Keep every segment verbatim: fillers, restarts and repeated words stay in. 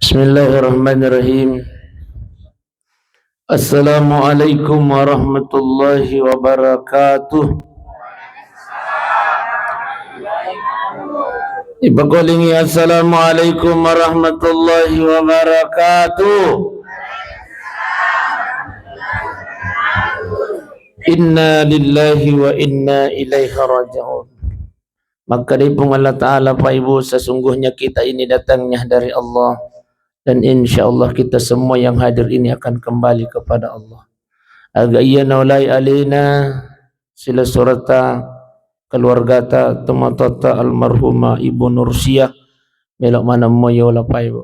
Bismillahirrahmanirrahim. Assalamualaikum warahmatullahi wabarakatuh. Ipakolingi, assalamualaikum warahmatullahi wabarakatuh. Inna lillahi wa inna ilaihi raji'un. Makkedai Puang Allah Ta'ala, Pak Ibu, sesungguhnya kita ini datangnya dari Allah, dan insya Allah kita semua yang hadir ini akan kembali kepada Allah. Aga iya naolai alena, silessureta, keluargata, tomatoatta almarhumah Ibu Nursiah, melo maneng mo yola, Pak Ibu.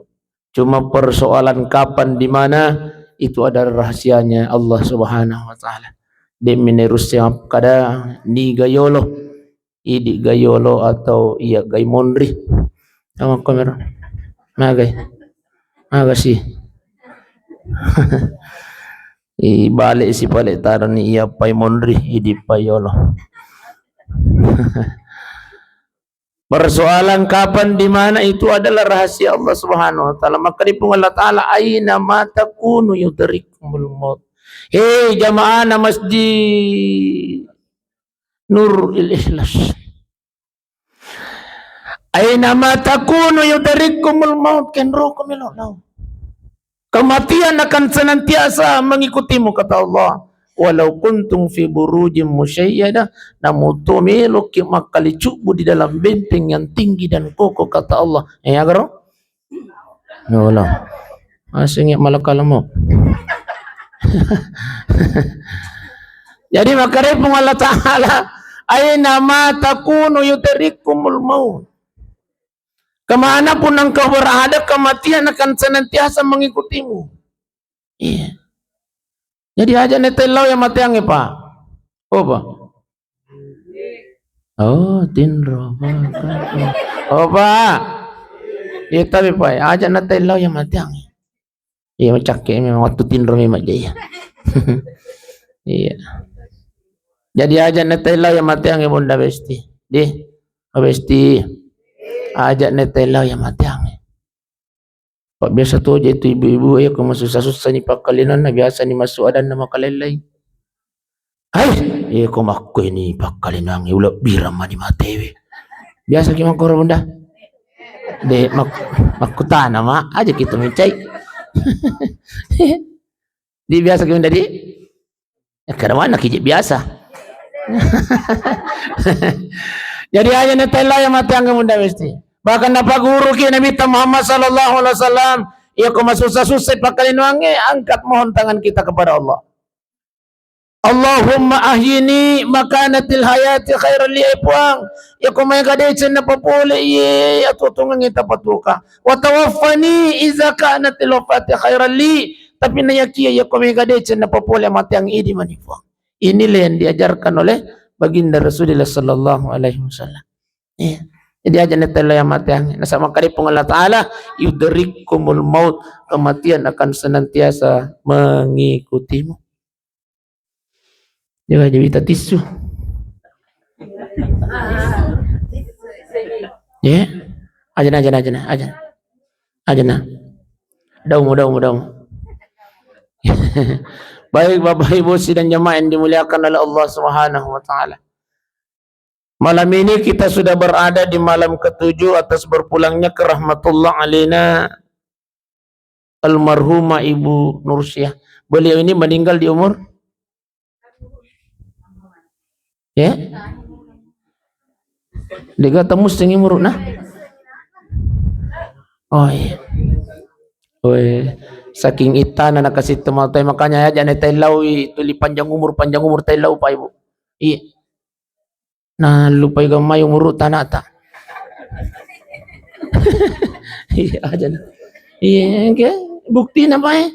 Cuma persoalan kapan, di mana, itu adalah rahasianya Allah Subhanahu wa Ta'ala. De' menerus siap kada niga yolo, idi ga yolo atau iya gai monri. Sama kamera. Magai. Maga sih. I balik si pale tarani iya pai monri, idi pai yolo. Persoalan kapan, di mana, itu adalah rahasia Allah Subhanahu wa Ta'ala. Maka di Puang Allah Ta'ala, "Aina ma takunu yudrikumul maut." Hei jamaahna Masjid Nurul Ikhlas. "Aina ma takunu yudrikumul maut." Kenroko melo lao. Kematian akan senantiasa mengikutimu, kata Allah. "Walau kuntum fi burujin musyayyadah," namu to meloki makkali cubbu di dalam benteng yang tinggi dan kokoh, kata Allah. Eh, agaro? Ya Allah. Asing ya malakal maut. Jadi, makkedai Puang Allah Ta'ala, "Aina ma takunu yudrikumul maut." Kemanapun engkau berada, kematian akan senantiasa mengikutimu. Iya. Jadi aja' netellau ya mateangnge, Pak. Oh, Pak. Oh, tinro, Pak. Oh, Pak. Iya, tapi, Pak, aja' netellau ya mateangnge. Iya, macakke memang waktu tinro memang aja ya. Iya. Jadi aja' netellau ya mateangnge, Bunda Besti. Di, Besti. Aja' netellau ya mateangnge. Pak, biasa to je tu ibu-ibu, iya ko masussa-sussa ni pakkalinanna, biasa ni massu adanna makalain-lain. Hai, iya ko makkuini pakkalinangnge, ulebbirang mani matewe. Biasa ki makkoro, Bunda? De, mak-, makkutana ma, aja kita mencai. Di biasa ki, Bunda, di? Eh, kada mana kiji biasa. Jadi aja' netellau ya mateangnge, Bunda Besti. Bahkan napaguruki Nabitta Muhammad sallallahu alaihi wasallam, iya ko masussa-sussa pakkalinangnge, angkat mohon tangan kita kepada Allah. Allahumma ahyini makanatil hayati khairan li, eh, Puang. Iya ko maega deceng napapole, iye, atuo-tuongengnge tapatuoka. Wa tawaffani iza kanatil wafati khairan li. Tapi nayakia iya ko maega deceng napapole, mateangnge, idi mani, Puang. Inilah yang diajarkan oleh Baginda Rasulullah sallallahu alaihi wasallam. Iya. Jadi aja' netellau ya mateangnge. Nasaba' makkeda Puang Allah Ta'ala, "Yudrikumul maut," kematian akan senantiasa mengikutimu. Jangan jadi tisu. Ya. Aja' na, aja' na, aja' na, aja' na. Aja' na. Daumu, daumu, daumu. Baik, Bapak Ibu sidang jamaah yang dimuliakan oleh Allah Subhanahu wa Ta'ala. Malam ini kita sudah berada di malam ketujuh atas berpulangnya ke rahmatullah alaina almarhumah Ibu Nursiah. Beliau ini meninggal di umur, ya? Dega temu setengah umur, nah? Oh, iya. Weh, saking ittana nakasitte matoae, makanya aja' netellau i tuli panjang umur, panjang umur tellau, Pak Ibu. Iya. Nallupai gammai umuru'ta ana'ta. Iya, aja' na. Iya, engke buktina, Pak, eh.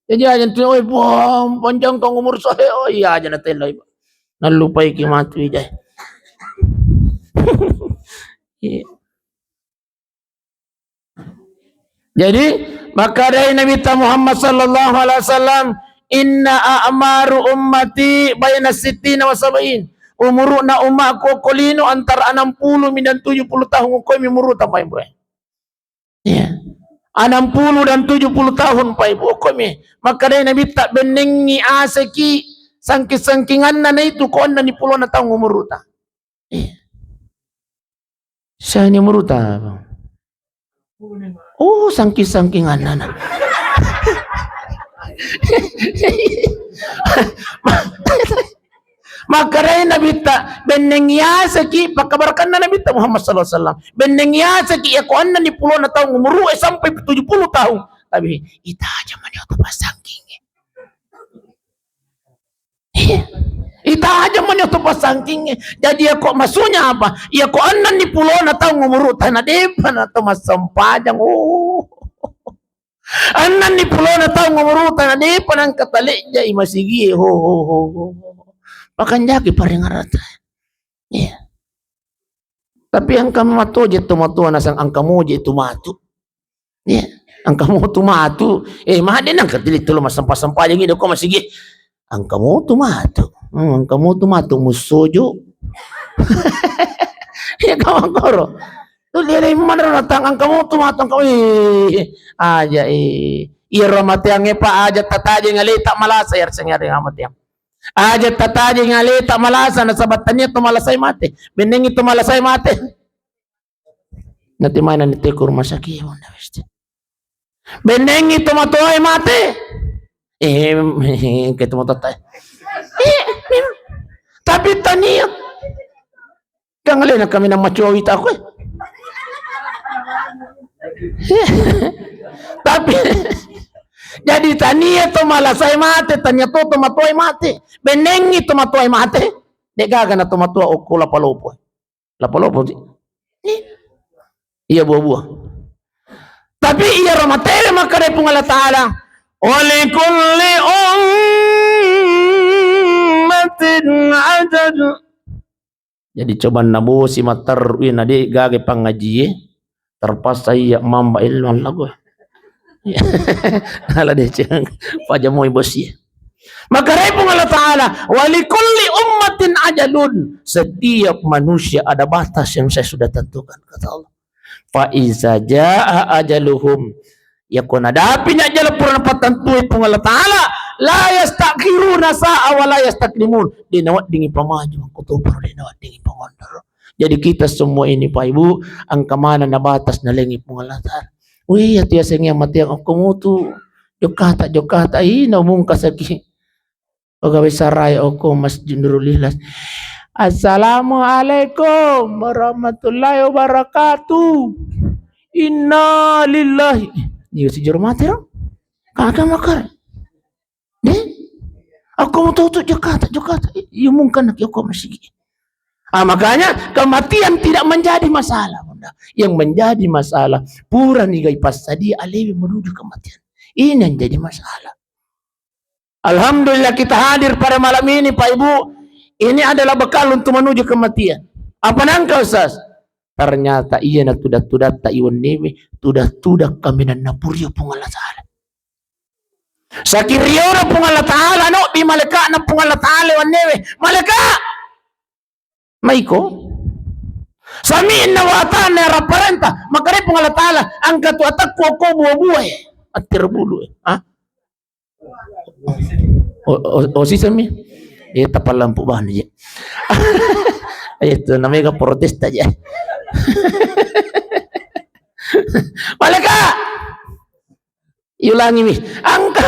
Jadi aja' tu, oi, pom, panjangkang umur saya. Oh, iya, aja' na tellai, Pak. Nallupai ki matu ijai. Iya. Jadi, makkedai Nabitta Muhammad sallallahu alaihi wasallam, "Inna a'maru ummati baina sittina wa sab'in." Umuru'na ummakku okko lino antara enam puluh mi dan tujuh puluh tahun, okkomi umuru'ta, Pak Ibu. Iya. Enam puluh dan tujuh puluh tahun, Pak Ibu, okkomi. Makkedai Nabitta, bennengngi aseki sangking-sangkinganna naitu ko ennenni pulona taung umuruta. Iya. Siani umuruta, Bang? Oh, sangking-sangkinganna na. Makkedai Nabitta, benneng yaseki, pakkabarakanna Nabitta Muhammad sallallahu alaihi wasallam. Benneng yaseki, iya ko ennenni pulona taung umuru e sampai tujuh puluh tahun. Tapi, itajang mani oto pasangking. Iya. Itajang mani oto pasangking. Jadi, iya ko maksudnya apa? Iya ko ennenni pulona taung umuru tana depa na to massempajang. Oh. Ennenni pulona taung umuruta na depa nangka talejjai masigie. Ho, ho, ho, ho. Pakanjaki parengngerata. Iya. Tapi engka matoje tomatoa nasang engka moje tu matu. Iya. Engka mo tu matu. Eh, made nangka tili telo masempa-sempajangi doko masigie. Engka mo tu matu. Hmm, engka mo tu matu musojo. Iya, kawan koro. Tu dia dai manro natang engka mo tu matu engka. Wih, aja eh. Iya ro mateang e pa aja tataje ngaleta malasa ya sengare mateang. Aja tataje ngaleta malasa nasaba tania to malasai mate. Bennengngi to malasai mate. Nanti mana ni te ko rumah sakit ya Bunda Besti. Bennengngi tomatoae mate. Eh, ke tomatoae. Eh, mem-, tapi tania. Kang lena kami nama cowi tak kue. Tapi jadi tania to malasai mate, tania to tomatoae mate. Bennengngi tomatoae mate. Degaga na tomatoa okko lapalopo. Lapalopo, Ji. Iya, buah-buah. Tapi iya ro materi makkeda Puang Allah Ta'ala, "Wa likulli ummatin ajal." Jadi coba nabosi matteru iya na de gaga pangajie, terpaksa iya mamba ilmu lagu. Ala deceng pajamoi bosi. Maka rai Puang Allah Ta'ala, "Wa likulli ummatin ajalun." Setiap manusia ada batas yang saya sudah tentukan, kata Allah. "Fa iza jaa ajaluhum." Yako nadapi ni ajal pura napattentui Puang Allah Ta'ala, "La yastakhiruna sa'a wa la yastaqdimun." De naweddingi pamaju, makkutoparo de naweddingi pamondoro. Jadi kita semua ini, Pak Ibu, engka maneng na batas nalengi Puang Allah Ta'ala. Wih, iya tu yasengnge matiang okko mutu. Jokkata, jokkata, ih, naumungkasaki. Pegawai sarai okko Masjid Nurul Ikhlas. "Assalamualaikum warahmatullahi wabarakatuh." Inna lillahi. Iya sijero mati ro. Kaka makar. De? Aku mau tutup Jakarta, Jakarta. Iya mungkin nak aku masih. Ah, makanya kematian tidak menjadi masalah, Bunda. Yang menjadi masalah, pura nigai passadia alewi menuju kematian. Ini yang jadi masalah. Alhamdulillah kita hadir pada malam ini, Pak Ibu. Ini adalah bekal untuk menuju kematian. Apa nangka, Ustaz? Ternyata iya na tuda-tudatta iwennewe, tuda-tuda kaminang napurio Puang Allah Ta'ala. Sakiriona Puang Allah Ta'ala, no, di malaikatna Puang Allah Ta'ala wennewe. Malaika! Maiko? Sami'na wa ata'na ya Rabb, parenta. Makare Puang Allah Ta'ala, angka tu atakku okko buah-buah e. Atir bulu e. Ha? O, o, o, sisami? Eh, tapal lampu bahan aja. Itu namanya protes aja. Malaika! Iulangi mi. Angka,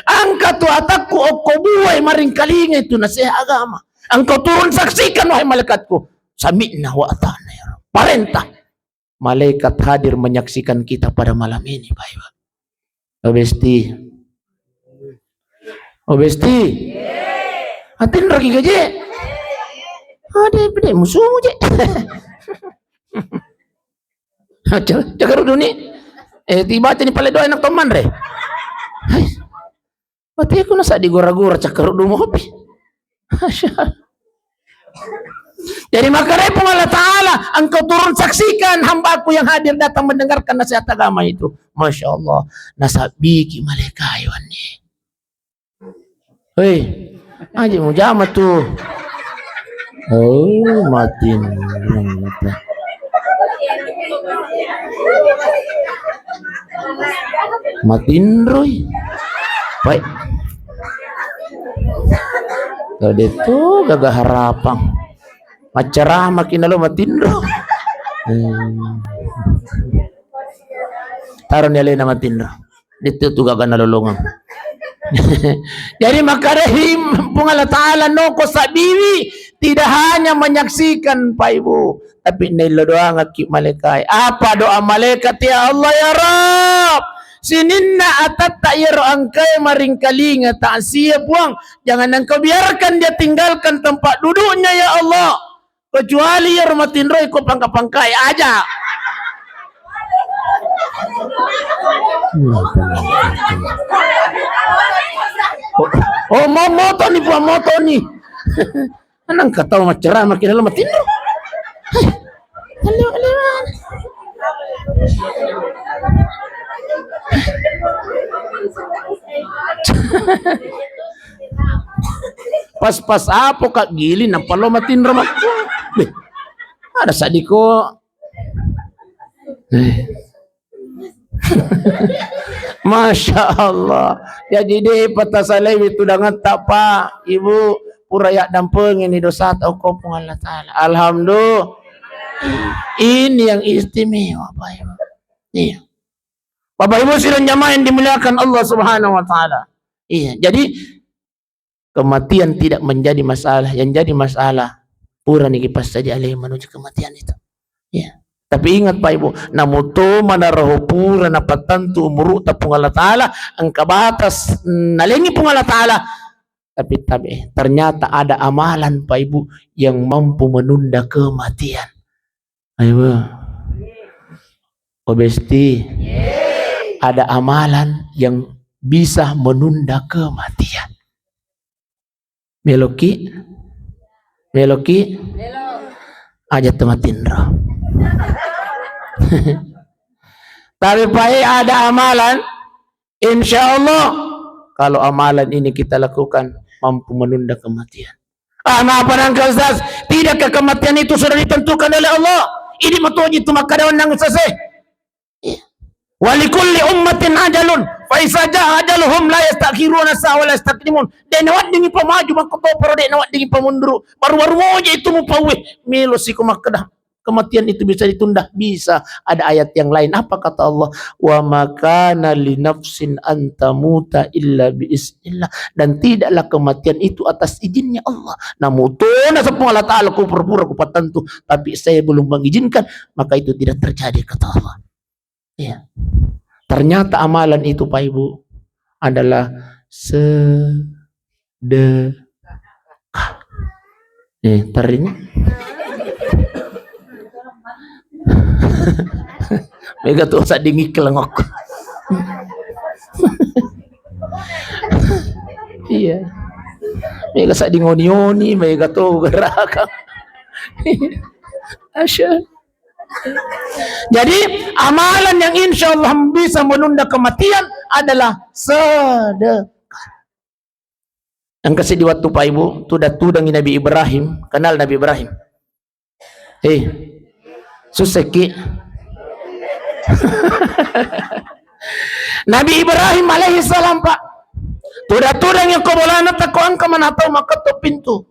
angka tu atakku okko buah e maringkalinga itu nasihat agama. Engkau turun saksikan, wahai malaikatku. Sami'na wa ata'na ya Rabb. Parenta. Malaikat hadir menyaksikan kita pada malam ini, Pak Ibu. O Besti. O Besti. Atin ragi gaje. Ada pede musuhmu je. Cakar duni. Eh, tiba tadi pale doa enak teman re. Hai. Mati aku nasa digora-gora cakar dulu mopi. Jadi makare Puang Allah Ta'ala, engkau turun saksikan hambaku yang hadir datang mendengarkan nasihat agama itu. Masya Allah, nasabiki malaikat hewan ni. Hei, aja mau jama tuh. Oh, mati. Matinroi. Baik. Tadi tu gaga harapang. Maceramaki nalo matinro. Hmm. Taroni alena matinro. Itu tu gaga nalolongeng. Jadi makkedai Puang Allah Ta'ala, noko sabbiwi tidak hanya menyaksikan, Pak Ibu, tapi naillo doangekki malaikat. Apa doa malaikat? Ya Allah, ya Rabb, sininna atatta iyaro engkae maringkalinga ta'ziah, Puang. Jangan engkau biarkan dia tinggalkan tempat duduknya, ya Allah. Kecuali iyaro matinroe ko pangka-pangkae aja. Oh, oh, mo-, motoni, Puang, motoni. Nangka tau macceramaki nalo matinro. Hei, alewang, alewang. Pas-pas apo ka giling, nappa lo matinro makku. Beh, ada sadiko. Eh. Masya Allah. Jadi de' patasalaiwi tudangetta, Pak, Ibu, pura yaddampengini dosata okko Puang Allah Ta'ala. Alhamdulillah. Ini yang istimewa, Pak Ibu. Iya. Bapak Ibu sidang jamaah yang dimuliakan Allah Subhanahu wa Ta'ala. Iya, jadi kematian tidak menjadi masalah. Yang jadi masalah, purani ki passadi alai menuju kematian itu. Ya. Tapi ingat, Pak Ibu, namuto manaraho pura napattentu umuru'ta Puang Allah Ta'ala, engka batas nalengi Puang Allah Ta'ala. Tapi, tapi ternyata ada amalan, Pak Ibu, yang mampu menunda kematian. Ayo, Bu. Oh, Besti. Ada amalan yang bisa menunda kematian. Meloki? Meloki? Aja tematinro. Tapi, Pak, ada amalan, insya Allah, kalau amalan ini kita lakukan, mampu menunda kematian. Ah, maaf, nangka, Ustaz. Tidakkah kematian itu sudah ditentukan oleh Allah? Ini matoji tu makkada onnang, Ustaz, eh. Iya. Walikulli ummatin ajalun, fa iza jaa ajaluhum la yastakhiruna sa'a wa la yastaqdimun. De' naweddingi pamaju makkotoparo, de' naweddingi pamunduru. Baru-baru moja itu mupauwe. Melo siko makkada. Kematian itu bisa ditunda, bisa. Ada ayat yang lain. Apa kata Allah? "Wa ma kana li nafsin an tamuta illa bi iznillah." Dan tidaklah kematian itu atas izinnya Allah. Namutona Puang Allah Ta'ala, ku pura-pura ku pattentu, tapi saya belum mengizinkan, maka itu tidak terjadi, kata Allah. Iya. Ternyata amalan itu, Pak Ibu, adalah sedekah. Eh, teringat. Mega tu sadingi kelengok. Iya. Mega sadingoni-oni, mega tu gerakang. Asya. Jadi, amalan yang insya Allah bisa menunda kematian adalah sedekah. Engka seddi wettu, Pak Ibu, tudang-tudangi Nabi Ibrahim. Kenal Nabi Ibrahim? Eh, susah ki. Nabi Ibrahim alaihi salam, Pak. Tudang-tudangi ko bolana, takko engka manatau makketto pintu.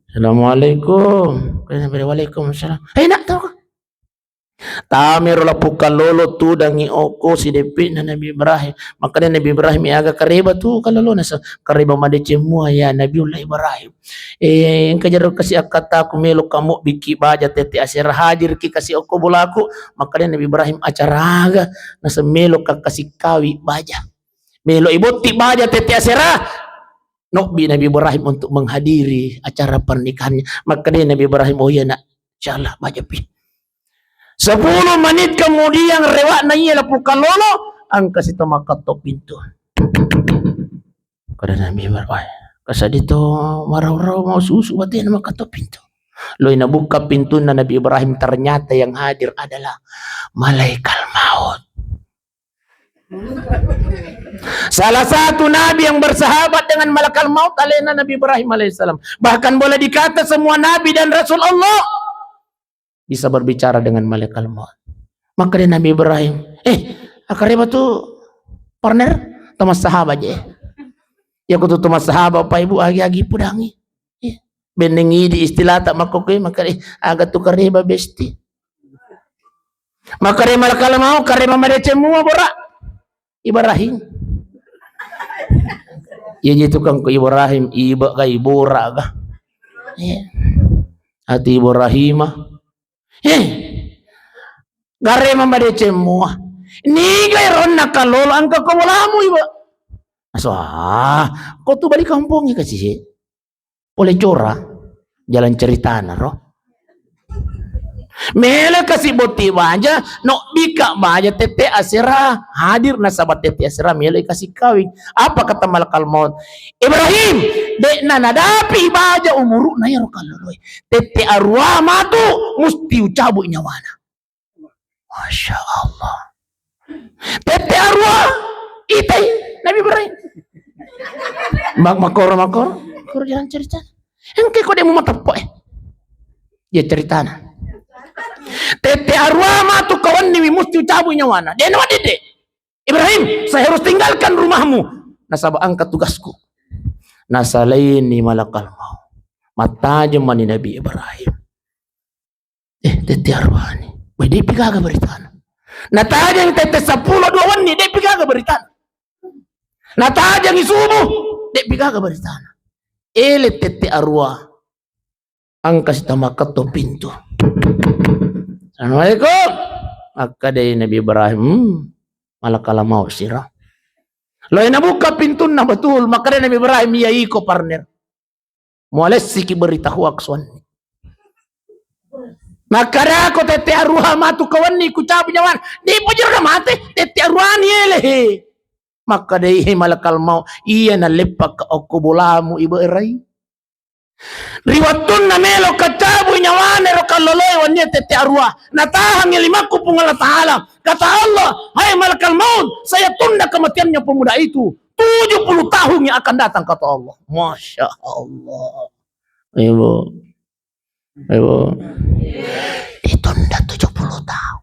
Assalamualaikum. Waalaikumsalam. Eh, nak, tau ka? Tamero lapukka lolo tudangi okko sideppe'na Nabi Ibrahim. Makkeda Nabi Ibrahim, "Aga kareba tu kalolona sa-, kareba madeceng mua ya Nabiullah Ibrahim. Eh, engka jaro kasi akkattaku melo kamu bikki baja tette asera hajirki kasi okko bolaku." Makkeda Nabi Ibrahim, "Acara aga?" Nasa, "Melo ka kasi kawi baja." Melo ibotti baja tette asera. Nobbi Nabi Ibrahim untuk menghadiri acara pernikahannya. Makkeda Nabi Ibrahim, "Oh iya, Nak. Insyaallah, bajapi." Sepuluh menit kemudian, rewakna iya lapukka lolo, engka sito makketto pintu. Kada Nabi Ibrahim, "Wah, kasadi to marau-rau mau susu batena makketto pintu." Loi nabukka pintunna Nabi Ibrahim, ternyata yang hadir adalah malaikat maut. Salah satu nabi yang bersahabat dengan malakal maut alena Nabi Ibrahim alaihissalam. Bahkan boleh dikata semua nabi dan rasul Allah bisa berbicara dengan malakal maut. Makkeda Nabi Ibrahim, Eh, akkareba tu partner, teman sahabat je. Ya, ko tu teman sahabat, Pak Ibu, agi-agi pudangi. Eh, benneng idi istilahta makkokkoe, makkare, eh, aga tu kareba besti. Makkare malakal mau, kareba madeceng mua bora. Ibrahim. Iya je tukang ko Ibrahim, iba ga ibora ga. Iya. Ati Ibrahima. Eh. Gare mamadeceng mua. Niga ironna kallolo engka ko bolamu iba. Aso, ah, ko tu bali kampongnge kasi. Pole cora, jalan ceritana ro. Melo kasi botting baja, nobbika baja tette asera hadir nasaba tette asera melo kasi kawing. Apa kata malakal maut? Ibrahim, de'na nadapi baja umuruna iyaro kalloloe. Tette arua matu musti ucabut nyawana. Masya Allah. Tette arua itai Nabi Ibrahim. Mak-, makoro, makoro, makoro jalan cerita. Engke ko demu mateppo, eh. Dia ceritana. Tette arua matu kawanni wi musti ucabut nyawana. Dia nawa dede. Ibrahim, saya harus tinggalkan rumahmu. Nasaba engka tugasku. Nasalaini malakal maut. Mattajeng mani Nabi Ibrahim. Eh, tette aruani. Weh, de'pi gaga beritana. Natajeng tette seppulo dua wenni, de'pi gaga beritana. Natajengi subuh, de'pi gaga beritana. Ele tette arua. Engka sitama ketok pintu. Assalamualaikum. Makkadai Nabi Ibrahim, hmm, malakal maut sira. Loi nabuka pintunna betul, makkadai Nabi Ibrahim, iya iko partner. Mualessiki berita hoax wenni. Makkedako tette arua matu kawenni kucabu nyawana. Di pojorga mate, tette aruani ele he. Makkedai malakal maut, iya naleppaka okko bolamu iberai. Ri wettunna melo kacabu nyawana ro kalloloe wennie tette arua. Natahangi limakku Puang Allah Ta'ala. Kata Allah, hai malakal maut, saya tunda kematiannya pemuda itu. Tujuh puluh tahun yang akan datang, kata Allah. Masya Allah. Ibu. Ibu. Ditunda tujuh puluh tahun.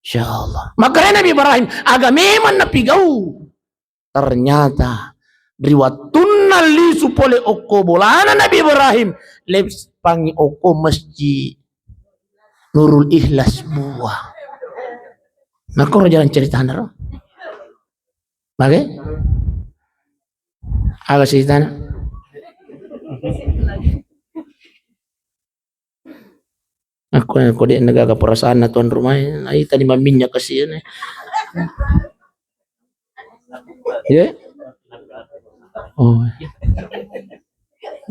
Insya Allah. Makanya Nabi Ibrahim, aga memang napigau. Ternyata, ri wettunna lisu pole okko bolana Nabi Ibrahim, leppangi okko masjid. Nurul Ikhlas bua. Makkoro jalan ceritana ro. Mage? Aga ceritana? Aku, aku de' nagaga perasaanna tuan rumah, ai tadi maminnya kasihan. Ye? Oh.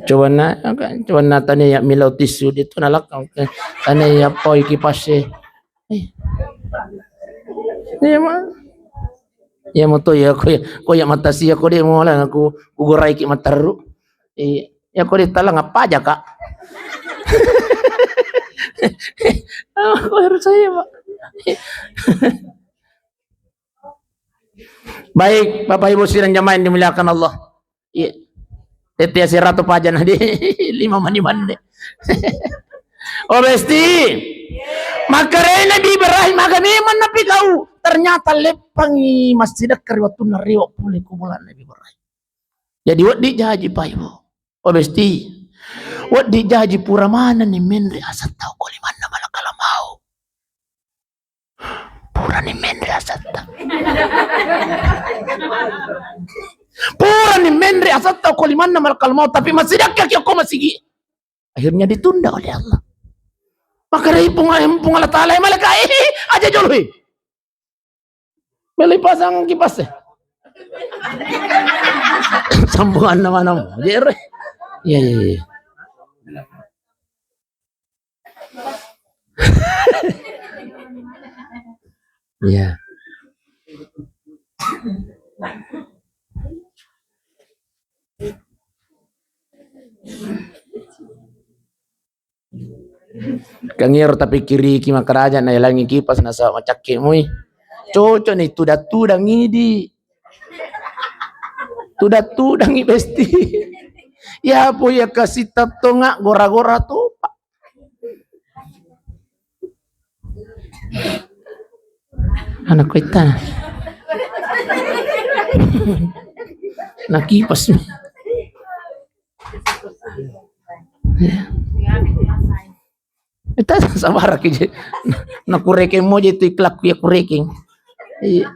Coba na, coba na tanya ya milau tisu di tu nalak. Tanya ya poi kipas e. Eh. Iya, ma. Iya, mo to ya, ko ya, ko ya mata sia ko de' mo lang aku kugurai ki mataru. Iya, ya ko de' talang apa aja, Kak? Aku harus saya, Pak. Baik, Bapak Ibu sidang jamaah yang dimuliakan Allah. Iya. Tette asera tu paja na di lima mani mande. Oh, besti. Makkarai Nabi Ibrahim aga memang napigau. Ternyata leppangi massidekka ri wettunna rewe' pole ko bolana Nabi Ibrahim. Jadi wedding jaji, Pak Ibu. Oh, besti. Wedding jaji pura manenni menre asetta okko limanna malakal maut. Purani menre asetta. Purani menre asetta okko limanna malakal maut, tapi massidekka ki okko masigi. Akhirnya ditunda oleh Allah. Makkedai Puang, Puang Allah Ta'ala, malaikat, eh, aja jolo, eh. Melo pasang kipas e. Sambunganna mana mo? Jere. Iya, iya, iya. Iya. Kangero tapikkiriki makkaraja naelangi kipas nasaba macakke mui. Cocok ni tudang-tudang idi. Tudang-tudangi besti. Ya po ya kasi tattonga gora-gora topa. Anak ko ittana. Na kipas. Ya. Ita sabar ki je. Na kurekeng mo je tu ikhlak ku ya kurekeng. Iya.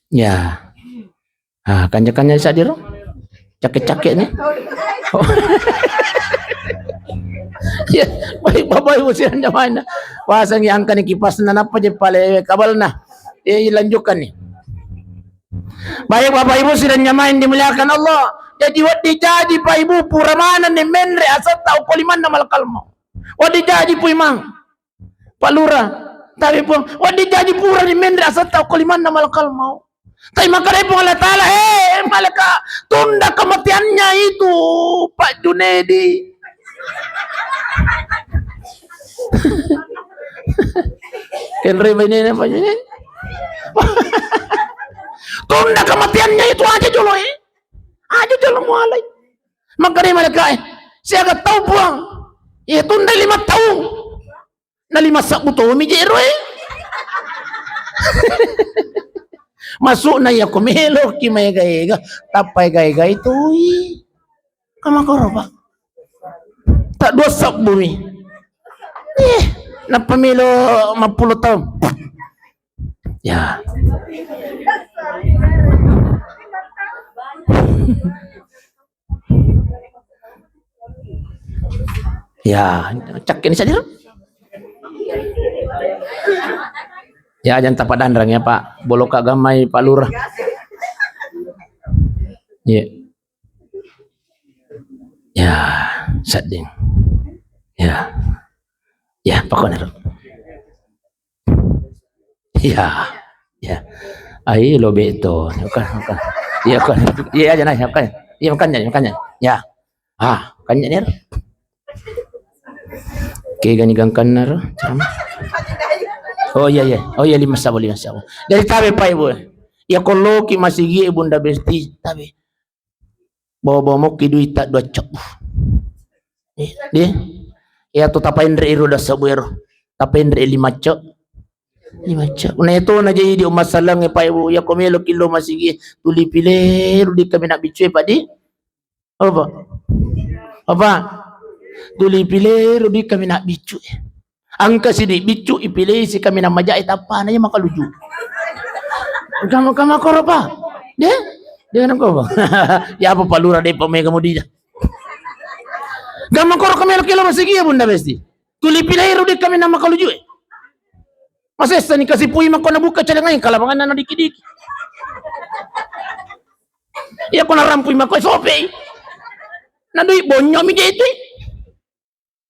Ya. Ah, kanja-kanja sadiro. Cake-cake ni. Oh. Ya, baik Bapak Ibu sidang jamaah. Pasang yang angka ni kipas na napa je pale kabalna. Eh, lanjutkan ni. Baik Bapak Ibu sidang jamaah yang dimuliakan Allah. Jadi wedding jaji Pak Ibu pura maneng ni menre asetta okko limanna malakal maut. Wedding jaji Puimang. Pak Lurah. Tapi Puang, wedding jaji pura ni menre asetta okko limanna malakal maut. Tapi makkeda Puang Allah Taala, "Hei malaikat, tunda kematiannya itu Pak Junedi." Kenre bainena Pak Junedi. Tunda kematiannya itu aja jolo, eh. Aja jolo mualai. Makkeda malaikat, eh, siaga tau Puang. Iya tunda lima tahun. Na lima sabbu tomi je ero e. Masukna iya ko meloki maega-ega, tappa ega-ega itu. Kamakoro, Pak. Tak dua sabbu mi. Eh, nappa melo empat puluh tahun. Ya. Ya, cak ini saja. Ya, jangan tapadanrang ya, Pak. Boloka gamai Pak Lurah. Iya. Ya, sedding. Ya. Ya, pokoknya. Iya. Iya. Ai lo beto. Bukan, bukan. Iya, bukan. Iya aja nah, bukan. Iya, makanya, makanya. Ya. Ah, makanya nih. Oke, gani gangkanna ro. Oh iya, iya. Oh iya, lima sabbu, lima sabbu. Dari tabe Pak Ibu. Ya koloki masigi Bunda Besti, tabe. Bawa-bawa mokki duita dua cok. Eh, dia. Ya tu tapainre iru dua sabbu ero. Tapainre lima cok. Lima cok. Nah itu na jadi di umma salang e Pak Ibu. Ya ko melo kilo masigi tuli pileru di kami nak biccu e Pak di. Apa? Apa? Tuli pileru di kami nak biccu e. Engka sidi biccu ipilei si kami na majae tappana iya makaluju. Kama, kama koro, Pak. De? De nang ko, Pak. Ya apa Pak Lurah de pamega mudi ja. Kama koro kami lo kilo masigi ya Bunda Besti. Tuli pilei ro de kami na makaluju e. Masessa ni kasi pui mako na buka cadangan kalabangan na diki-diki. Iya ko na rampui mako sope. Na dui bonyo mi je itu.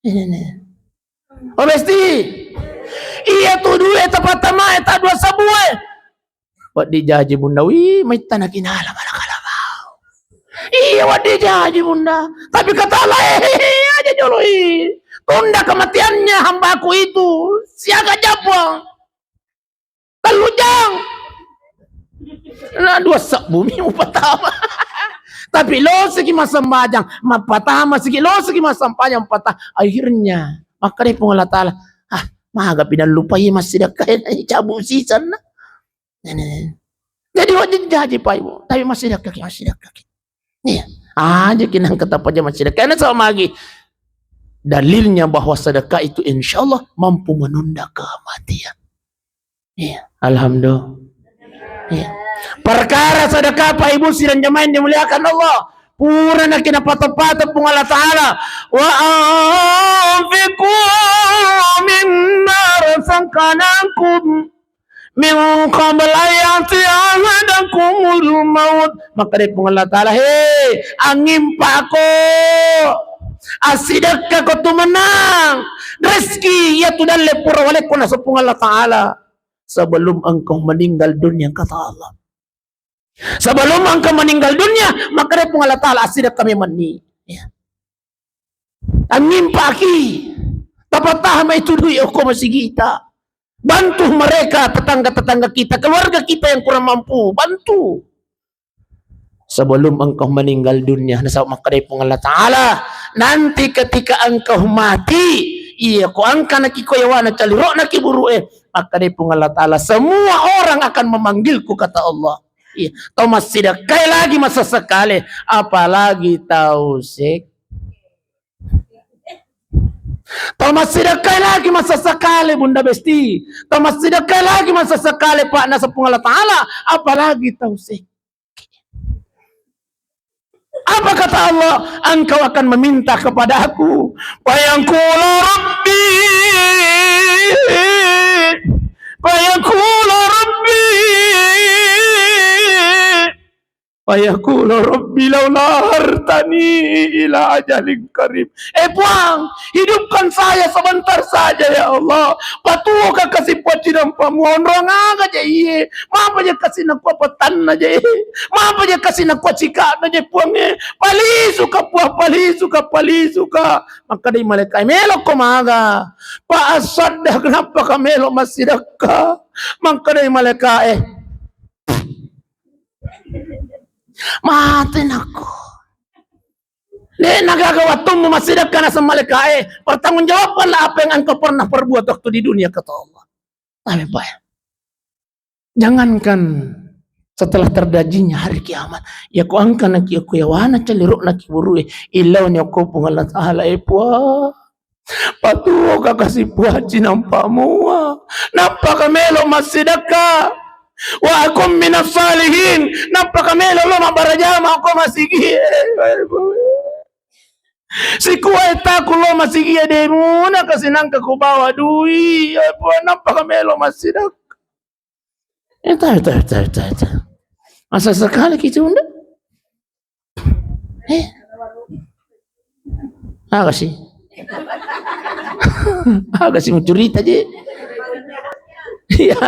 Ini nih. Oh Besti. Iya tu due tapattama e ta dua sabbu e. Wedding jaji Bunda, wi maitta nakinala malakal maut. Iya wedding jaji Bunda. Tapi kata Allah, eh, aja jolo i. Tunda kematiannya hambaku itu. Siaga jabong. Tellu jang. Na dua sabbu mi upatama. Tapi lo siki massambajang, mappatama siki, lo siki massambajang, mappatama. Akhirnya, makkeda Puang Allah Taala, ah, maga pinallupai massidekka e, cabu sisanna. Jadi wajib jaji Pak Ibu, tapi massidekka ki, massidekka ki. Iya. Aja kinang kata paja massidekka. Karena sama lagi dalilnya bahwa sedekah itu insya Allah mampu menunda kematian. Iya, alhamdulillah. Iya. Perkara sedekah Pak Ibu sidang jamaah yang dimuliakan Allah. Pura na kina pato-pato Puang Allah Taala. Wa anfiqu mimma razaqnakum min qabli an ya'tiya ahadakumul maut. Makkeda Puang Allah Taala, he, angimpako, assidekka ko tu menang rezeki iya tu dalle pura walekko naseng Puang Allah Taala. Sebelum engkau meninggal dunia, kata Allah. Sebelum engkau meninggal dunia, makkeda Puang Allah Taala, assidekka memenni. Ya. Angimpaki, tapattama itu dui okko masigita. Bantu mereka, tetangga-tetangga kita, keluarga kita yang kurang mampu, bantu. Sebelum engkau meninggal dunia, nasaba makkeda Puang Allah Taala, nanti ketika engkau mati, Iya, ko angkanaki ko yawana caliro'na ki buru'e, makkedai Puang Allah Ta'ala, "Semua orang akan memanggilku," kata Allah. Iya, tau massidekkai lagi masesekale, apalagi tau sek-, tau massidekkai lagi masesekale, Bunda Besti. Tau massidekkai lagi masesekale, Pak, naseng Puang Allah Ta'ala, apalagi tau sek-, Apa kata Allah? "Engkau akan meminta kepadaku." Fayaqulu Rabbi. Fayaqulu Rabbi. Fayaqulu Rabbi laula akhartani ila ajalin qarib. Eh, Puang, hidupkan saya sebentar saja, ya Allah. Patuoka kasi Puang cinampa mua, onrong aga je iye. Mapa je kasi nakua petanna je. Mapa je kasi nakua cika'na je, Puang, eh. Palisuka, Puang, palisuka, palisuka. Makkedai malaika, "Melokko maga?" "Fa asaddaq, nappaka melo massidekka." Makkedai malaika, eh. Mate nakko. De'na gaga wattummu massidekka, naseng malaikae, "Pertanggungjawabkanlah apa yang engkau pernah perbuat waktu di dunia," kata Allah. Amin, Pak. Jangankan setelah terjadinya hari kiamat, ya ko angkanaki ko yawana caliro'na ki buru'e, illauni okko Puang Allah Ta'ala, eh, Puang. Patuoka kasi Puang cinampa mua. Nappaka melo massidekka. Wa akun minas salihin. Nappaka melo lo mabbarajama ko masigie. Sikua etaku lo masigie, demuna kasi nangka kubawa dui. Ya Puang, nappaka melo massidekka. Eta, eta, eta, eta, eta. Masa sekali kita unda? Eh? Aga sih? Aga sih mau curita je? Iya.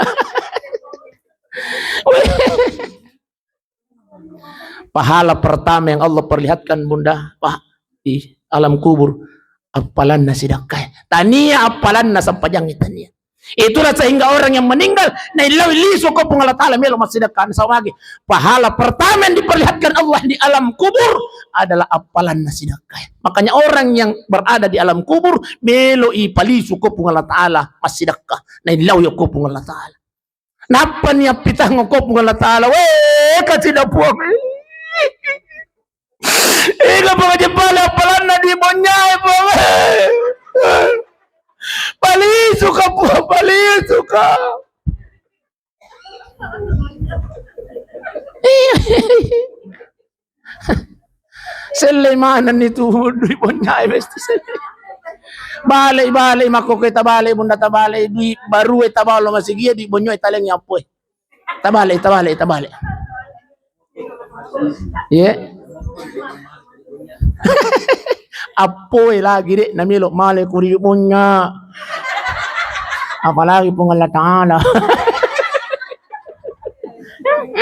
Pahala pertama yang Allah perlihatkan, Bunda, Pak, di alam kubur, appalanna sidakkae. Tania appalanna sempajangnge, tania. Itulah sehingga orang yang meninggal naillau lisu ko Puang Allah Ta'ala melo massidakka. Nasaba magi? Pahala pertama yang diperlihatkan Allah di alam kubur adalah appalanna sidakkae. Makanya orang yang berada di alam kubur melo ipalisu ko Puang Allah Ta'ala massidakka. Naillau ko Puang Allah Ta'ala. Nappani appitang ko Puang Allah Ta'ala, "Weh, kacida Puang. Ega Puang aja pale appalanna di bonyae, Puang. Palisuka, Puang, palisuka." Sellei manenni tu dui bonyae, besti, sellei. Balei, balei, makkoke tabalei, Bunda, tabalei dui barue tabalo masigie, dui bonyoe talengi appoe. Tabalei, tabalei, tabalei. Iye. Appoe lagi, Dek, namelo male ku ri bonya. Apalagi Puang Allah Ta'ala.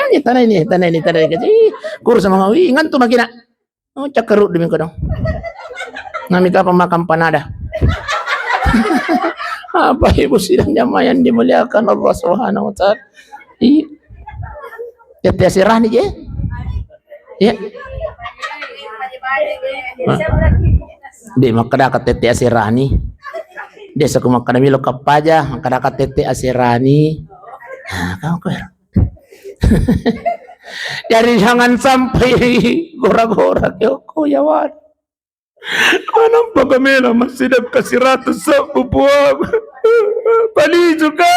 Ini tanah ini, tanah ini, tanah ini. Ih, kurus sama, ih, ngantuk makin nak. Oh, cakkaruddu mi kodong. Nami kapang makan panada. Bapak Ibu sidang jamaah yang dimuliakan Allah Subhanahu wa Ta'ala. Iya. Tette asirani je. Iya. Di makkadaka tette asirani. Desa ku makkada milo kappaja, makkadaka tette asirani. Nah, kamu kau. Jadi jangan sampai gora-gora ke okko yawan. Manampa kamela massidakka siratus sebbu, Puang. Palisu ka.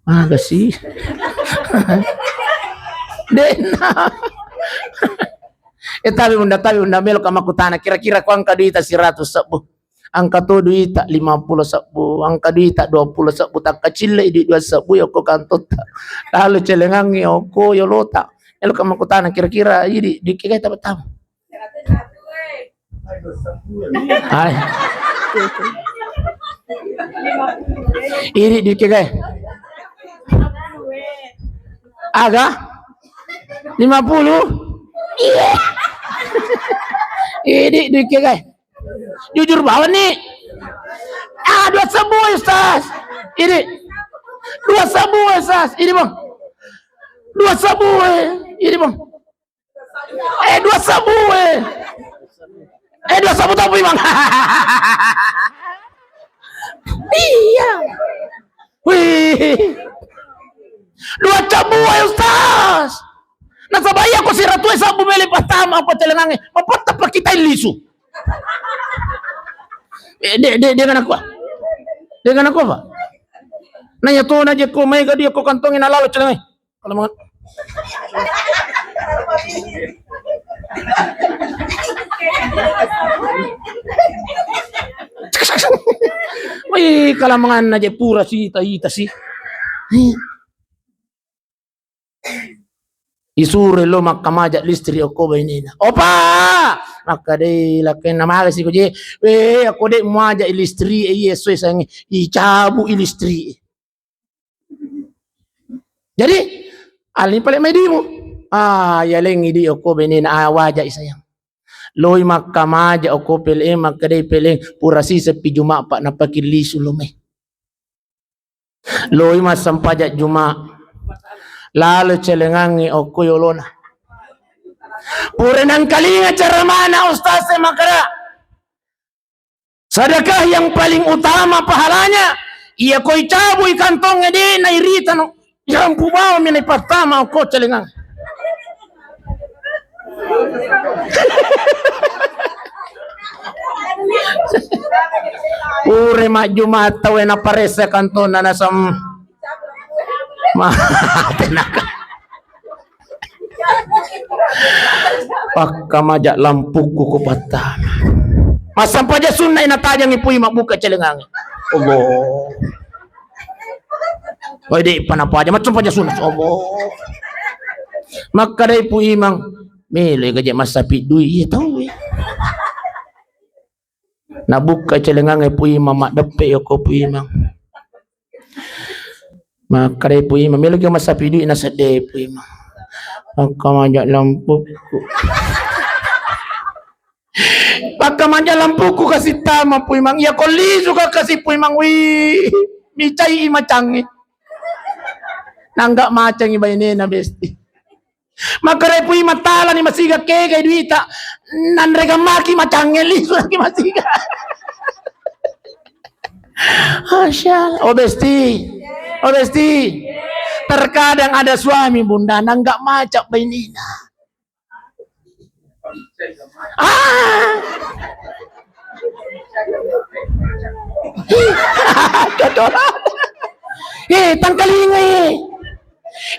Aga sih. Dena. Eh, tapi Bunda, tapi Bunda, melo ka makkutana, kira-kira ko engka duita siratus sebbu. Engka to duita lima pulo sebbu, engka duita dua pulo sebbu, takkacillei dui dua sebbu yokko kantotta. Lalu celengangngi okko yolota. Melo ka makkutana, kira-kira idi dui kegai tabe tamu. Hai. Idi dui kegai. Aga? Lima puluh? Iya. Idi dui kegai. Jujur bawa ni. Ah, dua sebbu, Ustaz. Idi. Dua sebbu, Ustaz. Idi, Bang. Dua sebbu, eh. Idi, Bang. Eh, dua sebbu, eh. Eh, dua sabbu tau, Puimang. Iya. Wih. Dua cabbu, wah, Ustaz. Nasaba iya ko siratu e sabbu mele pattama ko celengangnge. Mapatta pakitai lisu. Eh, de, de, de ngana ko. De ngana ko, Pak. Nanya to na je ko mai ga dia ko kantongi nalalo celengangnge. Kalau mangan. Wih, kalau mangan aja pura sih, ita, ita sih. Isuro lo makkamaja listrik okko bainena. Opa! Makkadai lakkainna magasi ko je. Weh, okko de muaja listrik e, iya, esso e sangi. Icabu listrik e. Jadi, alani pale mai dimu. Ah, yalengi di okko bainena, ah, waja i sayang. Loi makkamaja okko pele, makkadai pele, pura siseppi Juma, Pak, napaki lisu lo mai. Loi massampaja Juma. Lalo celengangnge okko yolona. Pura nangkalinga ceramana ustaz e makkada. Sedekah yang paling utama pahalanya, iya ko icabui kantongnge de nairitano, jampu bawang mi naipattama okko celengang. Pure majjuma tau e naparessa kantonna nasam. Mate naka. Pakkamaja lampukku ko pattama. Massampaja sunna e natajangi Puimang, mabbuka celengangnge. Allah. Wai de pa napaja, massampaja sunna. Allah. Makkadai Puimang, melo gaje massapi dui iya tau e. Nabukka celengangnge Puimang, maddeppe yoko Puimang. Makkadai Puimang, melo ki massapi dui nasedde Puimang. Pakkamaja lampukku. Pakkamaja lampukku kasi tama Puimang. Iya ko lisu ka kasi Puimang. Wih, micai i macangnge. Nangga macangngi bainena besti. Makkareppui matalani masiga kegai duita, nanre gammaki macangnge lisu lagi masiga. Masya Allah. Oh besti, oh besti. Terkadang ada suami bunda nangga macak bainina. Ah. Cocok. Eh, tangkalingai.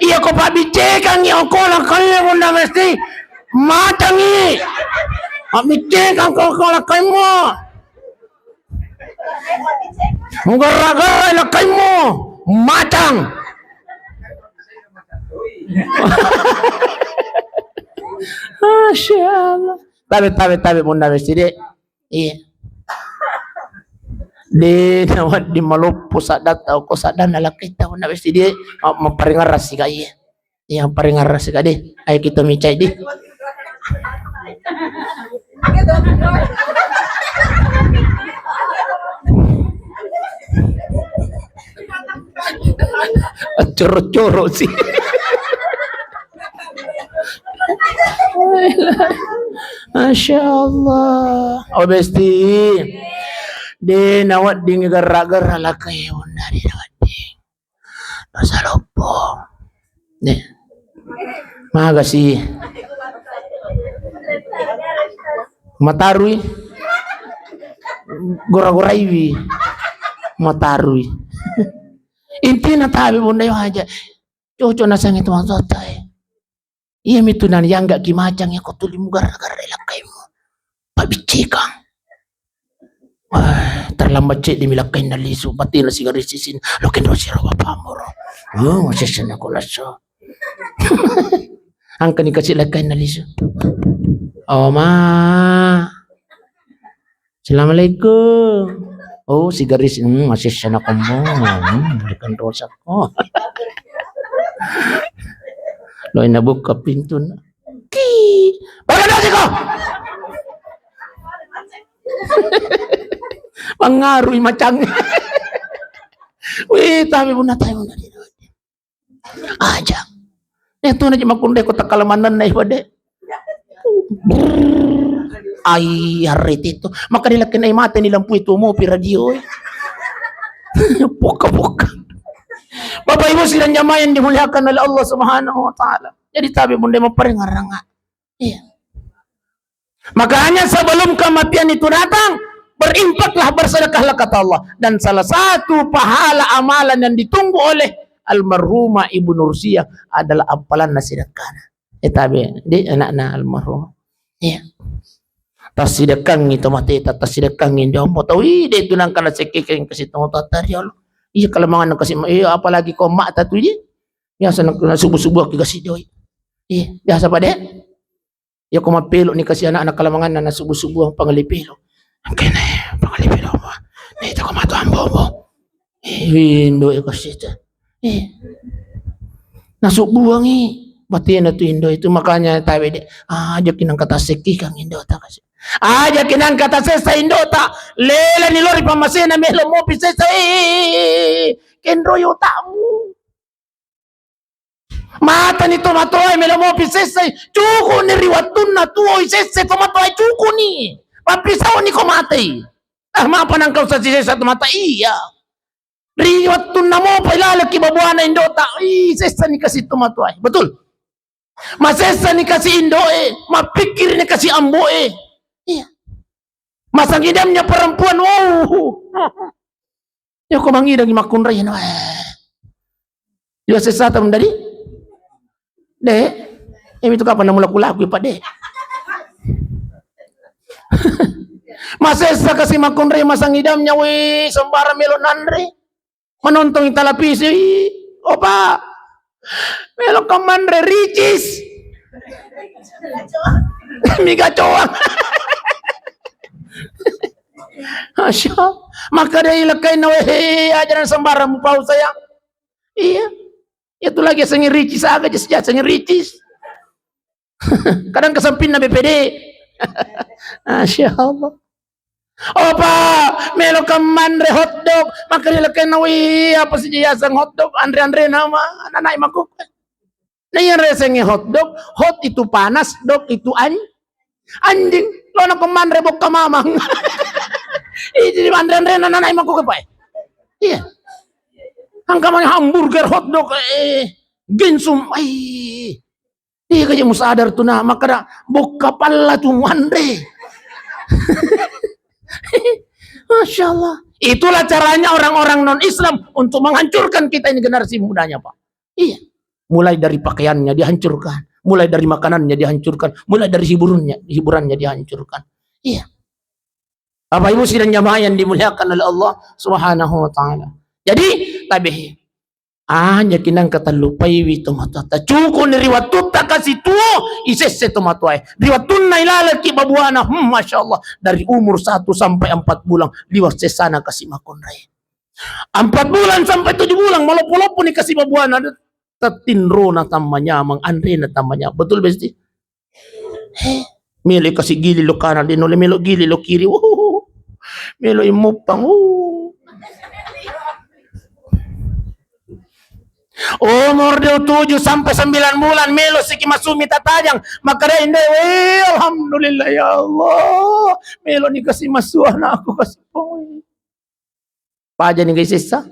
Iya ko pabbiccekangngi okko lakkaie bunda mesti matangngi. Pabbiccekang ko okko lakkaimmu. Mugarra-garra lakkaimmu. Matang. Masya Allah. Tabe, tabe, tabe, bunda mesti dek. Iya. De nawedding maloppo saddatta, okko saddanna lakkaitta, punna westi de, ma-, mapparingerrang sika, iya. Iya, mapparingerrang sika de. Ayo kita micai de. Coro-coro sih. Masya Allah. Oh besti. De nawedding garra-garra lakkai bunda, de nawedding. Dosa loppo. Ne. Magasi. Matarui. Gora-goraiwi. Matarui. Intina tabe bunda yo aja. Cocok nasengnge tu maksudta e. Iya mitu nani yangga ki macang ya ko tuli mugarra-garra lakkaimu. Pabiccikang. Wah, terlambat ceddi mi lakkainna lisu, batina sigari sisin, lo kenro siro bapamoro. Oh, sesena ko lasso. Angkani kasi lakkainna lisu. Oh, ma. Assalamualaikum. Oh, sigaris, hmm, masih sana kombo. Hmm, bukan dosa ko. Lo ina buka pintu. Ki. Bagaimana sih kok? Pengaruh macam. Wih, tapi bunda, tapi bunda. Aja. Eh, tu naji makunde ko takala manenna, eh, pade. Brrrr. Ai, arrete itu. Maka dia lakena mate ni lampu itu mau pi radio. Poka-poka. Bapak Ibu sidang jamaah yang dimuliakan oleh Allah Subhanahu wa Ta'ala. Jadi tabe bunda mau parengaranga. Iya. Makanya sebelum kematian itu datang, berimpaklah, bersedekahlah kata Allah. Dan salah satu pahala amalan yang ditunggu oleh almarhumah Ibu Nursiah adalah apalanna sedekahna. Eh, tabe, di anakna almarhum. Iya. Tassidekangi to mateta, tassidekangi jombo tau, ih, de tu nangka nasekkekeng kasi to matoatta ri Allah. Iya, kalamangan kasi, iya, apalagi ko matta tu, iya. Biasa na, na subuh-subuh ki kasi doi. Iya, biasa pade. Ya ko mappelo ni kasi anakna kalamanganna na subuh-subuh pangali pelo. Angkene, pangali pelo mo. Ni to ko matu ambo mo. Eh, indo e kasita. Eh. Nasubbuangi batena tu indo itu, makanya tabe de. Aja kinang kata seki kang indo ta kasi. Aja kinang kata sesa indo ta. Lela ni lori pamasena melo mopi sesa. Eh, kenro yo tamu. Matani tomatoae melo mopi sessai, cukuni ri wattunna tuoi sesse tomatoae cukuni. Pappisauni ko matei. Ah, mapa nangka usasi sessa tomatoae? Iya. Ri wattunna mopa ilaleki babuana indota, ih, sessani kasi tomatoae. Betul? Masessani kasi indoe, mappikkirini kasi amboe. Iya. Masangidamnya perempuan, wow. Iya ko mangidangi makkunrai no. Eh. Iya sessata mendadi? De. Emi tu kapan namula kulaku, Pak, de. Masessa kasi makkunrai masangidamnya, weh, sembarang melo nanre. Menontongi televisi, opa. Melo kamanre ricis. Miga coang. Masya Allah. Maka dia ilakain, weh, ajaran sembarang mupau saya. Iya. Itu lagi sengiricis, aga jas jas sengiricis. Kadang kesampingna B P D. Masya Allah. Opa, melo kamanre hotdog, maka dia lakena, wih, apa sih jasang hotdog, anre-anre nama, nanai makuk. Nah, yang resengi hotdog, hot itu panas, dog itu an-, anjing. Lo na kamanre bokka mamang. Ih, jadi anre-anre nanai makuk apa? Iya. Angka mana hamburger, hotdog, eh, gensum, ai. Iya, kaja musadar tu, nah, maka da bokka palla tu muanre. Masya Allah. Itulah caranya orang-orang non-Islam untuk menghancurkan kita ini generasi mudanya, Pak. Iya. Mulai dari pakaiannya dihancurkan, mulai dari makanannya dihancurkan, mulai dari hiburannya, hiburannya dihancurkan. Iya. Bapak Ibu sidang jamaah yang dimuliakan oleh Allah Subhanahu wa Ta'ala. Jadi, tabe. Aja kinang katallupaiwi tomatoatta. Cukuni ri wattutta kasi tuo, isesse tomatoae. Ri wattunna ilalaki babuana, hmm, Masya Allah, dari umur satu sampai empat bulan, liwat sessana kasi makkunrai. Empat bulan sampai tujuh bulan, maloppo-loppo ni kasi babuana, tettinrona tamma nyamang, anrena tamma nyamang. Betul, Besti? He, melo kasi gili lo kanan, de nole melo gili lo kiri. Wuh, melo imuppang. Wuh. Umur dia tujuh sampai sembilan bulan, melo siki masumi tatajang. Maka dia indah, weh, alhamdulillah ya Allah. Melo ni kasi masu anakku, kasi pong. Paja ni guys sessa.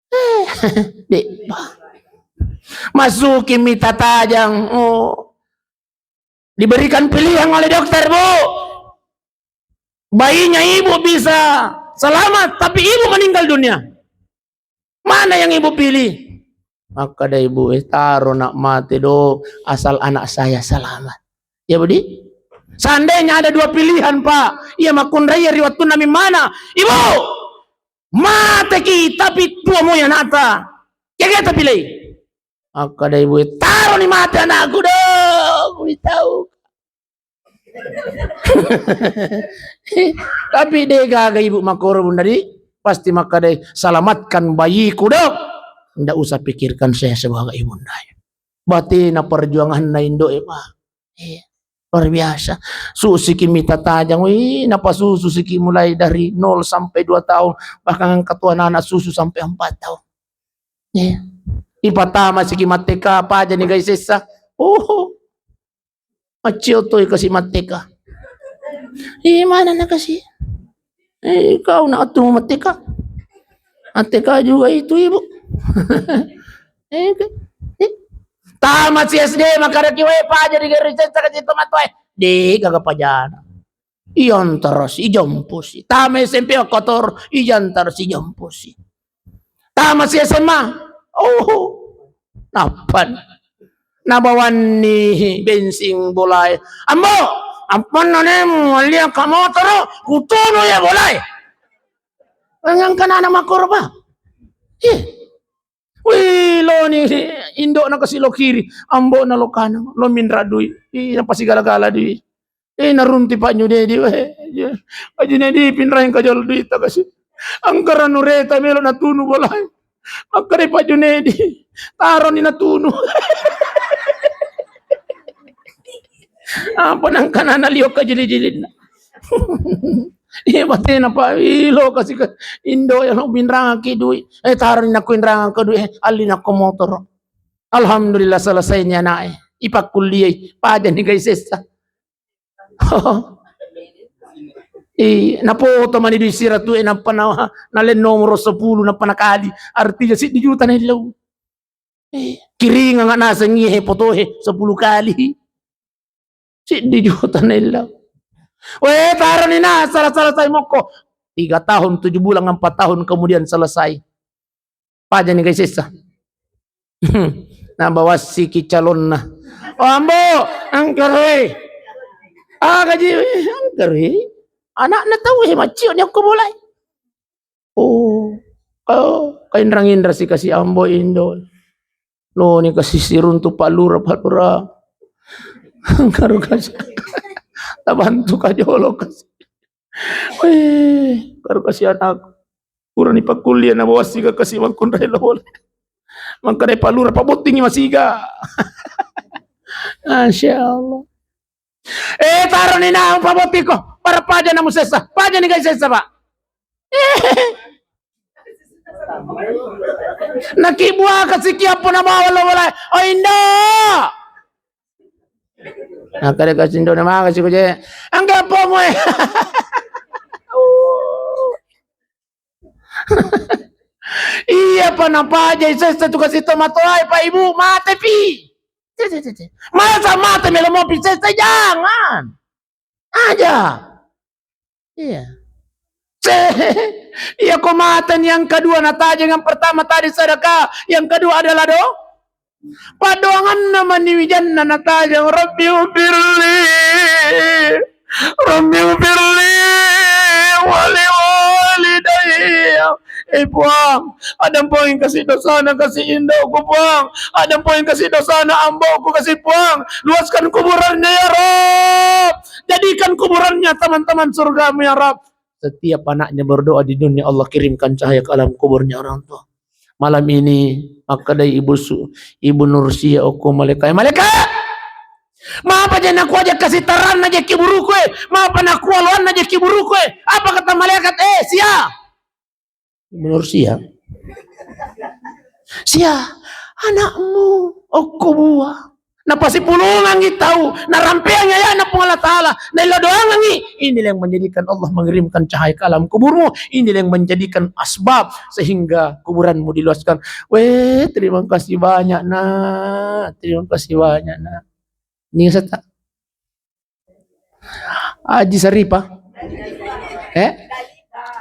Eh, de. Masuki mita tajang. Oh. Diberikan pilihan oleh dokter, Bu. Bayinya ibu bisa selamat, tapi ibu meninggal dunia. Mana yang ibu pilih? Maka ada ibu, eh, taro nak mati, Dok, asal anak saya selamat. Ya, Budi? Seandainya ada dua pilihan, Pak. Iya, makkunrai ri wattunna mi mana? Ibu, mateki, tapi tuo moi anakta. Kega tapi lei? Maka ada ibu, taro ni mati anakku, Dok. Kui tahu. Tapi de gaga ibu makoro, Bunda, di pasti makkadai, selamatkan bayiku, Dok. Ndak usah pikirkan saya sebagai ibunda. Batena perjuanganna indoe, Pak. Iya. Luar biasa. Susiki mita tajang, wih, napasusu siki mulai dari nol sampai dua tahun, bahkan angkat tua anak susu sampai empat tahun. Iya. Ipatama siki matteka, paja ni guys sessa. Oh. Maccio toi kasi matteka. Ih, mana na kasi? Eh, kau na attu matteka. Matteka juga itu, Ibu. Eh, ke-, eh. Tamat si S D, makkadaki, "Weh, paja di gari cetta kasi tomatoae." Deh, gaga pajana. Iyantarasi, ijampusi. Tama S M P kotor, iyantarasi, ijampusi. Tama si S M A. Oh, nappan. Nabawanni bensing bolae. "Ambo, ampanna nemu, alliang ka motoro, kutunu ya bolae." Engkana anak makkoro, Pak. Ih. Wih, loni indokna kasi lo kiri, ambokna lo kanang, lo minra dui. Ih, napa sigala-gala dui. Eh, narunti Pak Junedi, weh. Pak Junedi, pinrang kajol duitta kasi. Angkara nureta melo natunu bolae. Makkadai Pak Junedi, taroni natunu. Apa nangkana nalio kajili-jilinna. Iya, batena Pak, ih, lo kasi ka, indo ya lo pinrangki dui. Eh, taroni nakku inrangka dui, eh, alli nakko motoro. Alhamdulillah, selesainya anaknya. Ipakkuliai, pajani gai sessa. Ih, napoto mani dui siratu e, nappa na, nalen nomoro sepuluh, nappa nakali. Artinya siddi juta naillau. Eh, kiringang naseng iye foto he sepuluh kali. Siddi juta naillau. Weh, taroni na, salah-salah sai mokko. Tiga tahun, tujuh bulan, empat tahun kemudian selesai. Pajani gai sessa. Nabawassiki calonna. "Oh, Ambo, angkaroi." Ah, gaji, angkaroi. Anakna tau, eh, maccio ni okko bolai. Oh, oh, kainrang-inrang si kasi Ambo Indo. Lo ni kasi siruntu Pak Lura, Pak Lura. Karo kasi. Tabantu ka jolo kasi. Weh, karo kasi anakku. Purani pakkulia na bawassi ka kasi makkunrai lo boleh. Mangkadai Pak Lura, pabottingi masiga. Masya Allah. Eh, taroni na pabottiko. Para paja na musessa. Pajani gai sessa, Pak. Nakibua kasi kiapo na bawa lo boleh. Oh, Indo. Nah, kada kasi Indo na maka si kuje. Angga pomo e. Iya, pa napajai sessa tu kasi tomatoae, Pak Ibu, mate pi. Cek, cek, cek, cek. Masa mate melo mopi sessa, jangan. Aja. Iya. Cek. Iya, ko mate yang kedua natajang, yang pertama tadi sedekah, yang kedua adalah do-, Paddoanganna mani wijanna natajang, "Rabbi ufirli, Rabbi ufirli wali walidayya." Eh, Puang, adampoeng kasi dosana kasi indoku, Puang. Adampoeng kasi dosana amboku kasi, Puang. Luaskan kuburannya, ya Rabb. Jadikan kuburannya taman-taman surgamu, ya Rabb. Setiap anaknya berdoa di dunia, Allah kirimkan cahaya ke alam kuburnya orang tua. Malam ini, makkadai Ibu Su-, Ibu Nursia, okko malaika, "Malaika! Mapa je nakuaja kasi taranna je kiburuku e? Mapa nakualoanna je kiburuku e?" Apa kata malaikat? "Eh, sia!" Ibu Nursia. "Sia, anakmu, okko bua." Napasipulungangi tau, narampeangi ayana Puang Allah Ta'ala, naillau doangangi. Inilah yang menjadikan Allah mengirimkan cahaya ke alam kuburmu. Inilah yang menjadikan asbab sehingga kuburanmu diluaskan. Weh, terima kasih banyak, Nak. Terima kasih banyak, Nak. Ini seta. Haji Sarifa? Eh?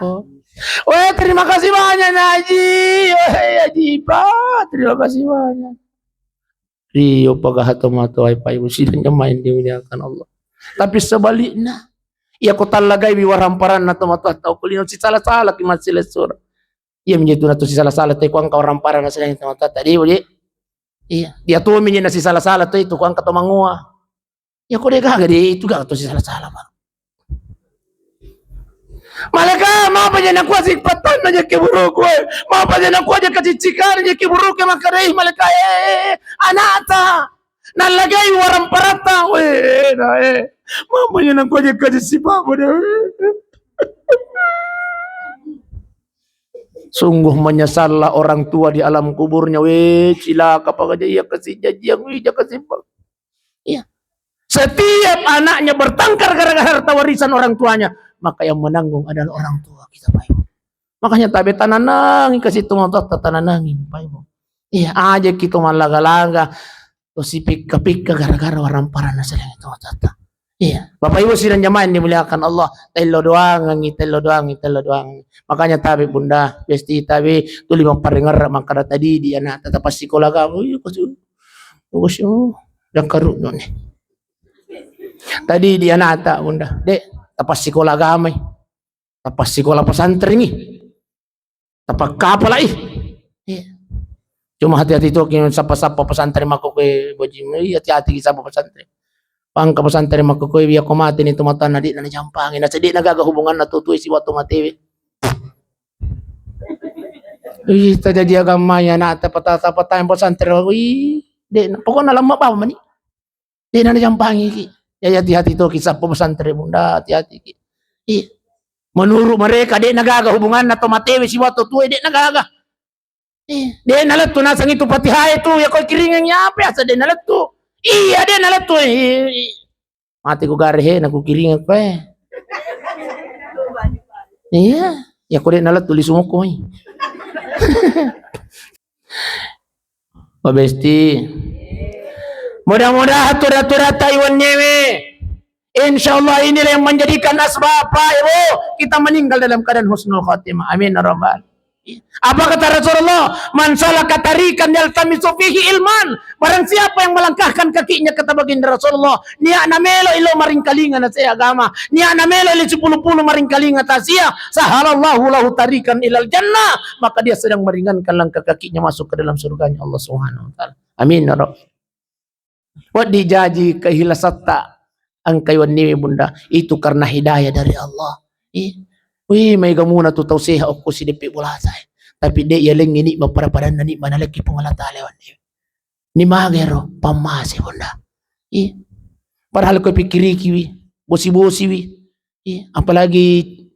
Oh. Weh, terima kasih banyak, Nak Haji. Weh, Haji Ipa, terima kasih banyak. Rio pagaha tomatoa, Pak Ibu, sidang jamaah yang dimuliakan Allah. Tapi sebaliknya, iya ko tallagaiwi waramparanna tomatoa tau kulino, sisala-sala ki massilessura. Iya, menjadi tu sisala-sala tau kuangka waramparanna sedang tomatoa tadi, Ibu, di. Iya, dia tu menjadi sisala-sala tau itu kuangka to mangoa. Ya, ko de gaga de itu gaga to sisala-sala, Pak. Malaika, mapa je nakuasi pattanna je kiburuku e? Mapa je nakuaja kacicikana je kiburuku e? Makkadai malaika, eh, eh, eh, anakta. Nallagai waramparatta. Weh, na, eh. Mapa je nakuaja kacicipapa de? Sungguh menyesallah orang tua di alam kuburnya. Weh, cilaka pagaja iya kasi jajiang, wih, jaka simpang. Iya. Setiap anaknya bertengkar gara-gara harta warisan orang tuanya, maka yang menanggung adalah orang tua kita, Pak Ibu. Makanya tabe tananangi kasih tu motor, tananangi, Pak Ibu. Iya, aja kita mallaga-laga, to sipikka-pikka gara-gara waramparanna seleng itu motor. Iya, Bapak Ibu sidang jamaah yang dimuliakan Allah, tello doangangi, tello doangi, tello doangi. Makanya tabe Bunda, pasti tabe tuli mapparengerra makkada tadi di anak tata passikola kamu, iya, kosong. Bagus, oh, dan karut nih. Tadi di anata, Bunda, Dek, tapassikola agamai, tapassikola pesantrengi, tapakkapalai. Iya. Cuma hati-hati toki sappa-sappa pesantren makko koe, Boji, iya, hati-hati ki sappa pesantren. Pangka pesantren makko koe, iya, ko mate ni tu matanna, Dek, na jampangi, na sedek na gaga hubunganna tu tue siwattu matewe. Ih, terjadi agama ya, nak, tapa-, tapa-, tapa-, pesantren, wih, Dek, pokoknya lama bawah mani. Dek, na jampangi ki. Ya, ya, hati-hati toki sappa pesantren, Bunda, hati-hati ki. Iya. Menurut mereka, Dek, na gaga hubunganna to matewe siwattu tue, Dek, na gaga. Iya. Dek, na lettu nasang itu Fatihah itu, ya, kau kiringan ya apa ya, Dek, na lettu. Iya, Dek, na lettu. Iya, iya. Mati ku gare he, na ku kiringan koe. Iya, ya, ko Dek, na lettu lisu mokko mai. Mabesti. Mudah-mudahan tura-tura taiwan nyewe. Insya Allah inilah yang menjadikan asbab, Pak Ibu, kita meninggal dalam keadaan husnul khatimah. Amin ya rabbal. Apa kata Rasulullah? "Man salaka tariqan yaltamisu fihi ilman." Barang siapa yang melangkahkan kakinya, kata baginda Rasulullah, niatna melo ilo maringkalinga na saya agama, niatna melo ilo sipulu-pulu maringkalinga tasia, sahalallahu lahu tariqan ilal jannah, maka dia sedang meringankan langkah kakinya masuk ke dalam surganya Allah Subhanahu wa taala. Amin ya rabb. Wedding jaji keikhlasatta engkai wenniwi, Bunda, itu karena hidayah dari Allah. Ih, wih, mai gamuna tu tau seha okko sideppe bolasa. Tapi de' yalengngi nikmat pada-padanna nikmat nalekki Puang Allah Taala wenniwi. Ni magero pammase, Bunda. Ih, padahal ko pikirikiwi, bosi-bosiwi. Ih, apalagi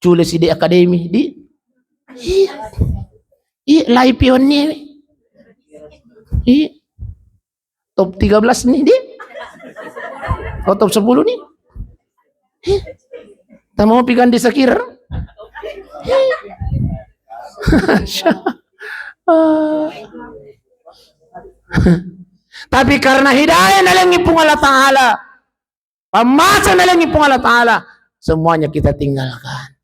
cule side akademi, di. Ih. Ih, lai pionniwi. Ih. Top tiga belas nih, di. Oh, top sepuluh nih. Ih. Tamo pikan di Sakir. Ih. Tapi karena hidayah nalengngi Puang Allah Taala, pammase nalengngi Puang Allah Taala, semuanya kita tinggalkan.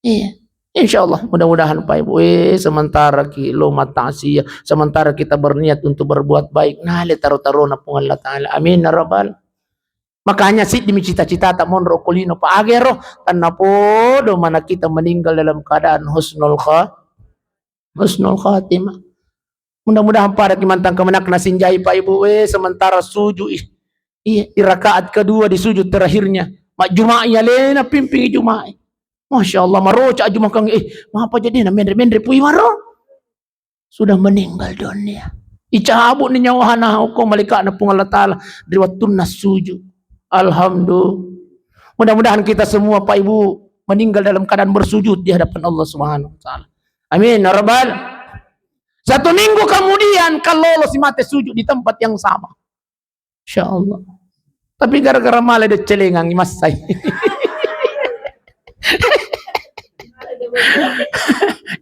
Iya. Insya Allah, mudah-mudahan Pak Ibu, eh, sementara ki lo mataksia, sementara kita berniat untuk berbuat baik, nale taro-tarona Puang Allah Taala. Amin ya rabbal. Makanya siddimi cita-cita tak monro ko lino pa agero, tanna podo mana kita meninggal dalam keadaan husnul kha-, husnul khatimah. Mudah-mudahan pada ki mantang kemenakna sinjai Pak Ibu, eh, sementara sujud, ih, iya, di rakaat kedua di sujud terakhirnya. Majjumai alena pimpingi jumai. Masya Allah, maroca aju makang, eh, mapa jadi na menre-menre pui maro. Sudah meninggal dunia. Icabut ni nyawahana hukum malaikatna Puang Allah Taala di wattunna sujud. Alhamdulillah. Mudah-mudahan kita semua Pak Ibu meninggal dalam keadaan bersujud di hadapan Allah Subhanahu wa Taala. Amin ya rabbal. Satu minggu kemudian, kalau lo si mate sujud di tempat yang sama. Insya Allah. Tapi gara-gara male de' celengang, imassai.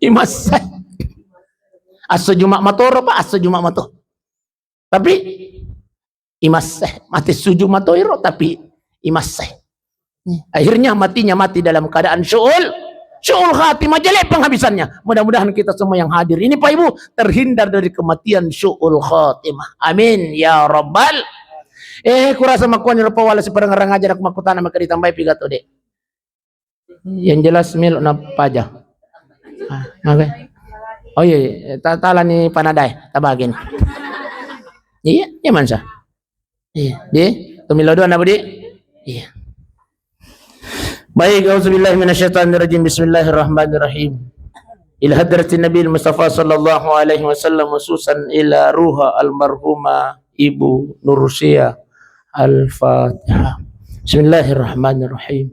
Imassai. Asso Juma' matoro, Pak, asso Juma' mato. Tapi imassai, mate sujud mato iro, tapi imassai. Akhirnya matinya mati dalam keadaan su'ul, su'ul khatimah, jelek penghabisannya. Mudah-mudahan kita semua yang hadir ini, Pak Ibu, terhindar dari kematian su'ul khatimah. Amin ya rabbal. Eh, kurasa makuani rupa wala siparengerang aja nak makutana maka ditambahi pigato de'. Yang jelas melo na paja. Ah, oke. Oh iya, iya. Ta-, talani panadai, tabagin. Iya, iya mansa. Iya, di, tumilo dua na budi. Iya. Baik, auzubillahi minasyaitonirrajim. Bismillahirrahmanirrahim. Ila hadratin Nabi Mustafa sallallahu alaihi wasallam, khususan ila ruha almarhumah Ibu Nursia. Al-Fatihah. Bismillahirrahmanirrahim.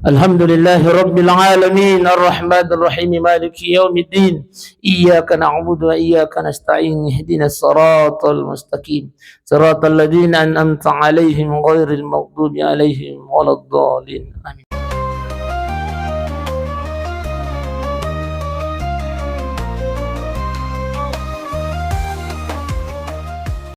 الحمد لله رب العالمين، الرحمن الرحيم، مالك يوم الدين، إياك نعبد وإياك نستعين، اهدنا الصراط المستقيم، صراط الذين أنعمت عليهم غير المغضوب عليهم ولا الضالين. آمين.